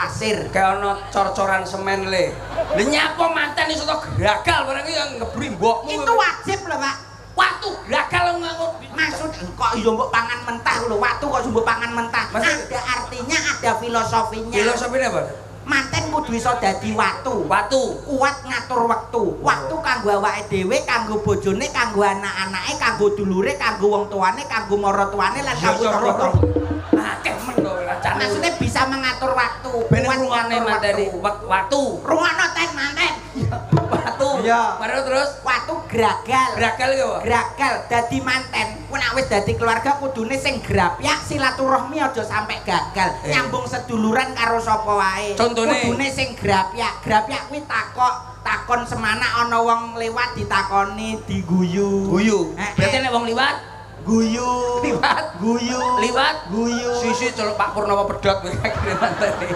pasir. Kayak ana cor-coran semen le. Lha nyapa manten iso to gragal barang iki ngebri mbokmu. Itu wajib lho, Pak. Watu gragal nganggo. Maksud kok iya mbok pangan mentah lho, watu kok mbok pangan mentah. Maksud- Ada artinya, ada filosofinya. Filosofine apa? Manten kudu iso dadi watu. Watu. Kuat ngatur wektu. Waktu kanggo awake dhewe, kanggo bojone, kanggo anak-anake, kanggo dulure, kanggo wong tuane, kanggo maratuane lan kanggo tangga-tangga. Akeh men to racane. Maksudnya bisa mengatur waktu. Ben Kuat rungokne ngatur mantene waktu. Watu. Rungokno ten manten. Watu. Iya. Baru terus Watu gragal. gragal iki apa? Gragal dadi manten. Ku nek wis dadi keluarga kudune sing grapyak silaturahmi aja sampe gagal. Nyambung seduluran karo sapa wae. Contone? Kudune sing grapyak. Grapyak kuwi takok, takon semana ana wong lewat ditakoni, diguyu. Guyu. Eh, Berarti eh. nek wong liwat, Guyu. Liwat. Guyu. Liwat. Guyu. Sisi celuk Pak Purnomo pedhot kuwi akhire mantene.